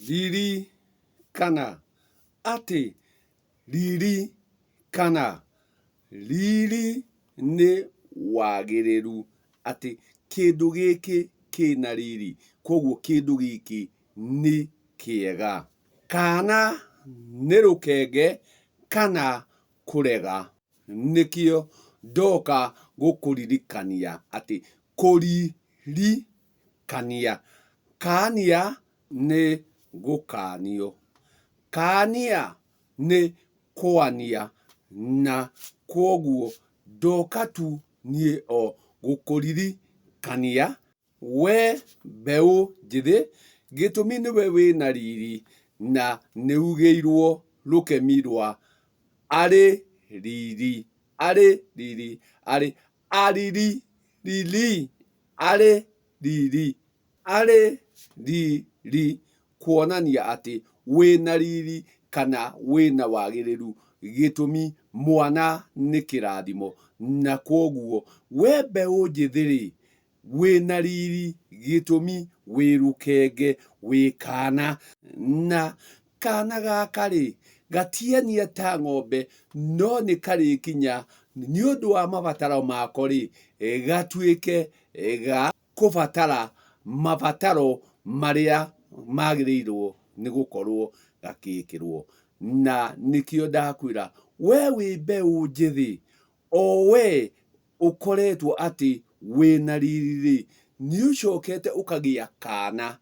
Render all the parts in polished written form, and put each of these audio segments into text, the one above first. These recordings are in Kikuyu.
Riri kana atĩ riri kana riri nĩ wagĩrĩru atĩ kĩndũ gĩkĩ kĩna riri kwoguo kĩndũ gĩkĩ nĩ kĩega. Kana nĩ rũkenge kana kũrega. Nĩkĩo ndoka gũkũririkania atĩ kũririkania, kania nĩ gũkanio, kania nĩ kwania na kwoguo ndoka tu niĩ o gũkũririkania We mbeũ njĩthĩ, gĩtũmi nĩwe wĩna riri na nĩugĩirwo rũkemi rwa arĩ riri, arĩ riri, arĩ ariri riri, arĩ riri, arĩ riri kuonania atĩ wĩna riri kana wĩna wagĩrĩru gĩtũmi mwana nĩ kĩrathimo na kwoguo we mbeũ njĩthĩ-rĩ, Wĩ na riri gĩtũmi wĩ rũkenge wĩ kaana na kaana gaka-rĩ gatiania ta ng'ombe no nĩ karĩkinya nĩ ũndũ wa mabataro mako-rĩ gatuĩke ga kũbatara mabataro marĩa magĩrĩirwo nĩ gũkorwo gagĩkĩrwo. Na nĩkĩo ndakwĩra we wĩ mbeũ njĩthĩ O wee ũkoretwo atĩ wĩ na riri-rĩ, nĩũcokete ũkagĩa kaana,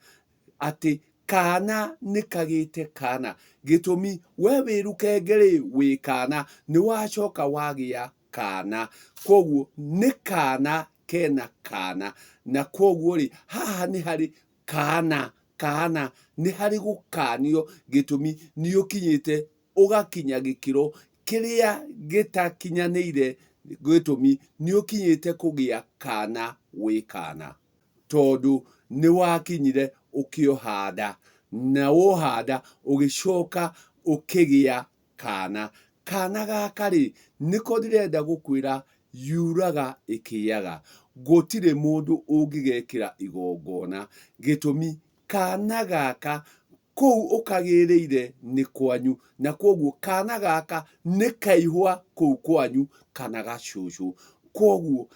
atĩ kaana nĩkagĩte kaana. Gĩtũmi, we wĩ rũkenge-rĩ, wĩ kaana, nĩwacoka wagĩa kaana. Kwoguo nĩ kaana kena kaana. Na kwoguo-rĩ, haha nĩ harĩ kaana, kaana, nĩ harĩ gũkanio, gĩtũmi nĩũkinyĩte ũgakinya gĩkĩro kĩrĩa gĩtakinyanĩire gĩtũmi nĩũkinyĩte kũgĩa kana wĩ kana. Tondũ nĩwakinyire ũkĩoha nda, na woha nda ũgĩcoka ũkĩgĩa kana. Kana gaka rĩ, nĩko ndĩrenda gũkwĩra yuraga ĩkĩaga. Gũtirĩ mũndũ ũngĩgekĩra igongona. Gĩtũmi kana gaka Kũu ũkagĩrĩire nĩ kwanyu, na kwoguo kaana gaka nĩ kaihwa kũu kwanyu kana gacũcũ. Kwoguo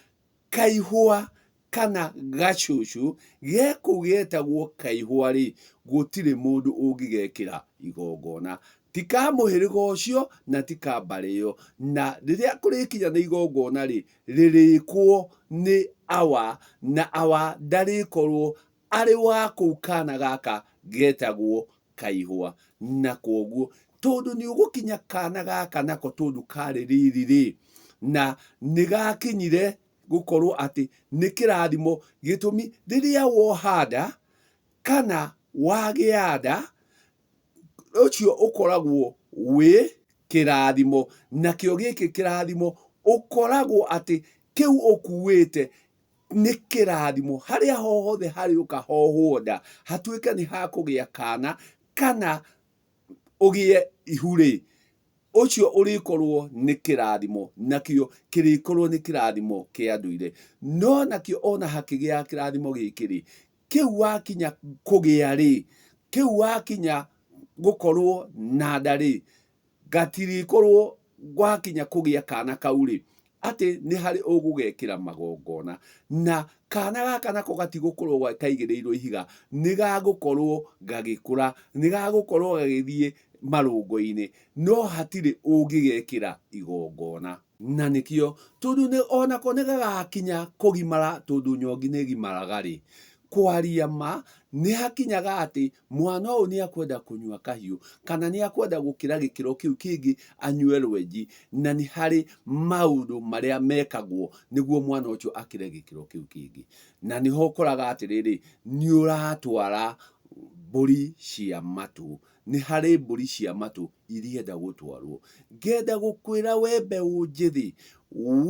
kaihwa kana gacũcũ ge kũu getagwo kaihwa-rĩ, gũtirĩ mũndũ ũngĩgekĩra igongona. Ti ka mũhĩrĩga ũcio na ti ka mbarĩ ĩyo. Na rĩrĩa kũrĩkinya nĩ igongona-rĩ, rĩrĩkwo nĩ awa, na awa ndarĩkorwo Arĩ wa kũu kaana gaka getagwo Kaihũa. Na kwoguo tondũ nĩ ũgũkinya kaana gaka nako tondũ karĩ riri rĩ, na nĩ gakinyire gũkorwo atĩ nĩ kĩrathimo gĩtũmi rĩrĩa woha nda kana wagĩa nda, ũcio ũkoragwo wĩ kĩrathimo. Nakĩo gĩkĩ kĩrathimo ũkoragwo atĩ kĩu ũkuĩte nĩ kĩrathimo harĩa hothe harĩũka hohwo nda hatuĩke nĩ hakũgĩa kana kana ũgĩe ihu rĩ, ũcio ũrĩkorwo nĩ kĩrathimo nakĩo kĩrĩkorwo nĩ kĩrathimo kĩa ndũire. No nakĩo ona hakĩgĩa kĩrathimo gĩkĩ rĩ, kĩu wakinya kũgĩa rĩ, kĩu wakinya gũkorwo na nda rĩ, Gatirĩkorwo gwakinya kũgĩa kana kau rĩ, atĩ nĩ harĩ ũgũgekĩra magongona. Na kana gaka nako gatigũkorwo kaigĩrĩirwo ihiga, nĩ gagũkorwo gagĩkũra, nĩ gagũkorwo gagĩthiĩ marũngo-inĩ, no hatirĩ ũngĩgekĩra igongona. Na nĩkĩo tondũ nĩ onako nĩ gagakinya kũgimara tondũ nyongi nĩ ĩgimaraga rĩ, kwaria ma nĩ hakinyaga atĩ mwana ũyũ nĩ akwenda kũnyua kahiũ kana nĩ akwenda gũkĩra gĩkĩro kĩu kĩngĩ anyue rwenji, na nĩ harĩ maũndũ marĩa mekagwo nĩguo mwana ũcio akĩre gĩkĩro kĩu kĩngĩ. Na nĩho ũkoraga atĩrĩrĩ, nĩ ũratwara mbũri cia matũ, nĩ harĩ mbũri cia matũ irienda gũtwarwo. Ngenda gũkwĩra we mbeũ njĩthĩ,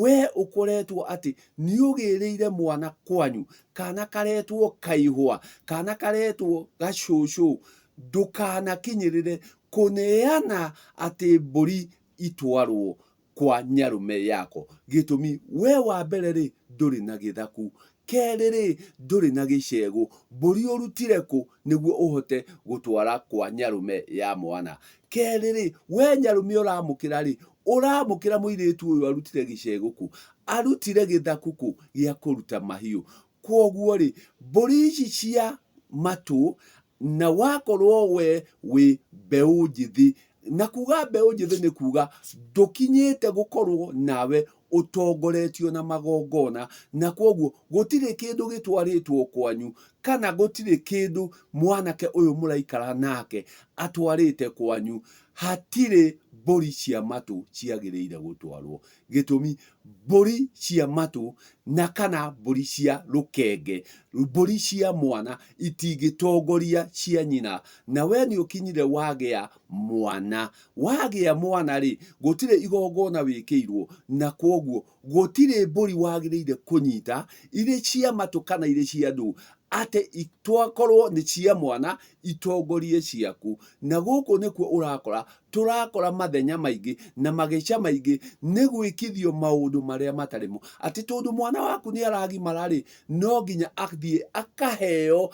we ũkoretwo atĩ nĩ ũgĩrĩire mwana kwanyu, kana karetwo kaihwa, kana karetwo gacũcũ, ndũkanakinyĩrĩre kũneana atĩ mbũri itwarwo kwa nyarũme yako. Gĩtũmi we wa mbere rĩ, ndũrĩ na gĩthaku. Kerĩ rĩ, ndũrĩ na gĩcegũ, mbũri ũrutire kũ nĩguo ũhote gũtwara kwa nyarũme ya mwana? Kerĩ rĩ, we nyarũme ũramũkĩra rĩ, ũramũkĩra mũirĩtu ũyũ arutire gĩcegũ kũ? Arutire gĩthaku kũ gĩa kũruta mahiũ? Kwoguo rĩ, mbũri ici cia matũ na wakorwo we wĩ mbeũ njĩthĩ, na kuga mbeũ njĩthĩ nĩ kuga ndũkinyĩte gũkorwo nawe ũtongoretio na magongona, na kwoguo gũtirĩ kĩndũ gĩtwarĩtwo kwanyu, kana gũtirĩ kĩndũ mwanake ũyũ mũraikara nake atwarĩte kwanyu, hatirĩ mbũri cia matũ ciagĩrĩire gũtwarwo. Gĩtũmi, mbũri cia matũ na kana mbũri cia rũkenge, mbũri cia mwana itingĩtongoria cia nyina. Na we nĩ ũkinyire wagĩa mwana. Wagĩa mwana rĩ, gũtirĩ igongona wĩkĩirwo na kwoguo gũtirĩ mbũri wagĩrĩire kũnyita irĩ cia matũ kana irĩ cia ndũ atĩ itwakorwo nĩ cia mwana itongorie ciaku. Na gũkũ nĩkuo ũrakora tũrakora mathenya maingĩ na magĩca maingĩ nĩ gwĩkithio maũndũ marĩa matarĩ mo. Atĩ tondũ mwana waku nĩ aragimara rĩ, no nginya athiĩ akaheo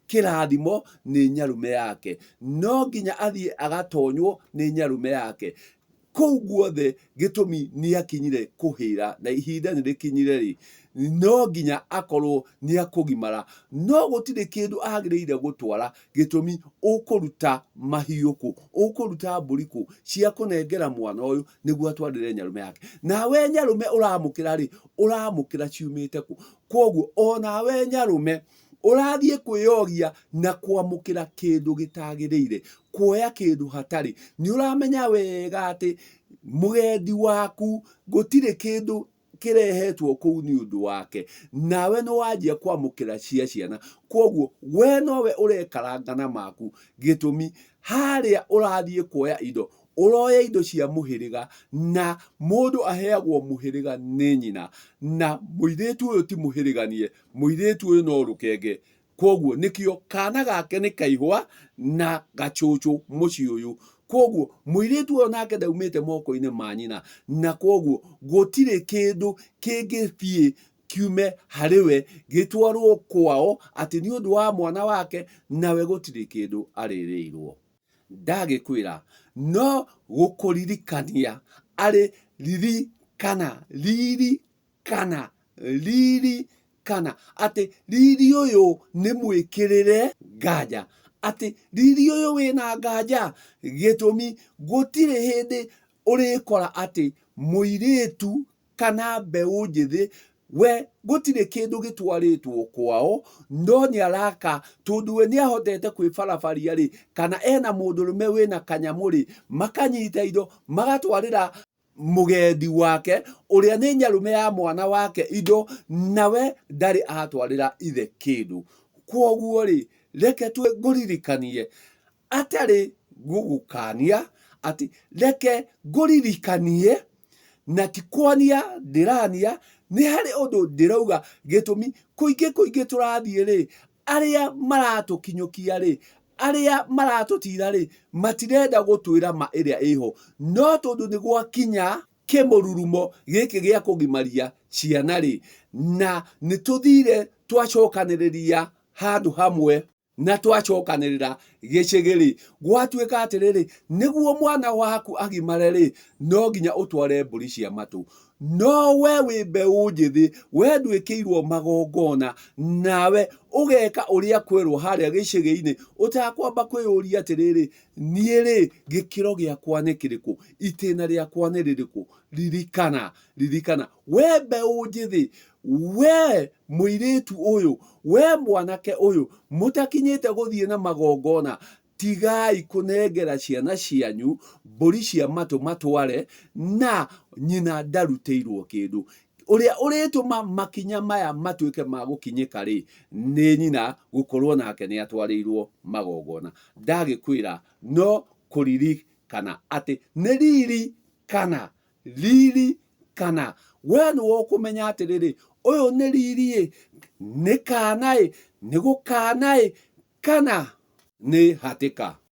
kĩrathimo nĩ nyarũme yake. No nginya athiĩ agatonywo nĩ nyarũme yake. Kũu guothe gĩtũmi nĩakinyire kũhĩra na ihinda nĩrĩkinyire rĩ, no nginya akorwo nĩakũgimara. No gũtirĩ kĩndũ agĩrĩire gũtwara gĩtũmi ũkũruta mahiũ kũ? Ũkũruta mbũri kũ cia kũnengera mwana ũyũ nĩguo atwarĩre nyarũme yake? Nawe nyarũme ũramũkĩra rĩ, ũramũkĩra ciumĩte kũ? Kwoguo onawe nyarũme Ũrathiĩ kwĩyogia na kwamũkĩra kĩndũ gĩtagĩrĩire, kuoya kĩndũ hatarĩ. Nĩ ũramenya wega atĩ mũgendi waku gũtirĩ kĩndũ kĩrehetwo kũu nĩ ũndũ wake, nawe nĩ wanjia kwamũkĩra cia ciana. Kwoguo we nowe ũrekaranga na maku, gĩtũmi harĩa ũrathiĩ kuoya indo, ũroya indo cia mũhĩrĩga, na mũndũ aheagwo mũhĩrĩga nĩ nyina, na mũirĩtu ũyũ ti mũhĩrĩganie, Mũirĩtu ũyũ no rũkenge kwoguo nĩkĩo kana gake nĩ kaihwa na gacũcũ mũciĩ ũyũ. Kwoguo mũirĩtu ũyũ nake ndaumĩte moko-inĩ ma nyina na kwoguo gũtirĩ kĩndũ kĩngĩthiĩ kiume harĩ we gĩtwarwo kwao atĩ nĩ ũndũ wa mwana wake nawe gũtirĩ kĩndũ arĩrĩirwo. Ndagĩkwĩra no gũkũririkania arĩ ririkana riri kana riri kana atĩ riri ũyũ nĩ mwĩkĩrĩre nganja atĩ riri ũyũ wĩna nganja gĩtũmi gũtirĩ hĩndĩ ũrĩkora atĩ mũirĩtu kana mbeũ njĩthĩ we gũtirĩ kĩndũ gĩtwarĩtwo kwao no nĩ araka tondũ we nĩ ahotete kwĩbarabaria rĩ kana ena mũndũrũme wĩna kanyamũ rĩ makanyita indo magatwarĩra mũgendi wake ũrĩa nĩ nyarũme ya mwana wake indo nawe ndarĩ atwarĩra ithe kĩndũ. Kwoguo rĩ, reke ngũririkanie atarĩ gũgũkania atĩ reke ngũririkanie na ti kwania ndĩrania, nĩ harĩ ũndũ ndĩrauga gĩtũmi kũingĩ kũingĩ tũrathiĩ rĩ, arĩa maratũkinyũkia rĩ, arĩa maratũtira rĩ, matirenda gũtwĩra ma ĩrĩa ĩho. No tondũ nĩ gwakinya kĩmũrurumo gĩkĩ gĩa kũgimaria ciana rĩ, na nĩ tũthire twacokanĩrĩria handũ hamwe, na twacokanĩrĩra gĩcĩgĩ rĩ, gwatuĩka atĩrĩrĩ, nĩguo mwana waku agimare rĩ, no nginya ũtware mbũri cia matũ. No we wĩ mbeũ njĩthĩ, we ndwĩkĩirwo magongona, nawe ũgeka ũrĩa kwerwo harĩa gĩcĩgĩ-inĩ, ũtakwamba kwĩyũria atĩrĩrĩ, niĩ-rĩ, gĩkĩro gĩakwa nĩ kĩrĩkũ? Itĩna rĩakwa nĩ rĩrĩkũ? Ririkana, ririkana, we mbeũ njĩthĩ, we mũirĩtu ũyũ, we mwanake ũyũ, mũtakinyĩte gũthiĩ na magongona, Tigai kũnengera ciana cianyu mbũri cia matũ matware, na nyina ndarutĩirwo kĩndũ. Ũrĩa ũrĩtũma makinya maya matuĩke ma gũkinyĩka-rĩ, nĩ nyina gũkorwo nake nĩ atwarĩirwo magongona. Ndagĩkwĩra no kũririkana atĩ nĩ riri kana riri kana we nĩwe ũkũmenya atĩrĩrĩ, ũyũ nĩ riri-ĩ, nĩ kana-ĩ, nĩ gũkana-ĩ, kana nĩ hatĩka.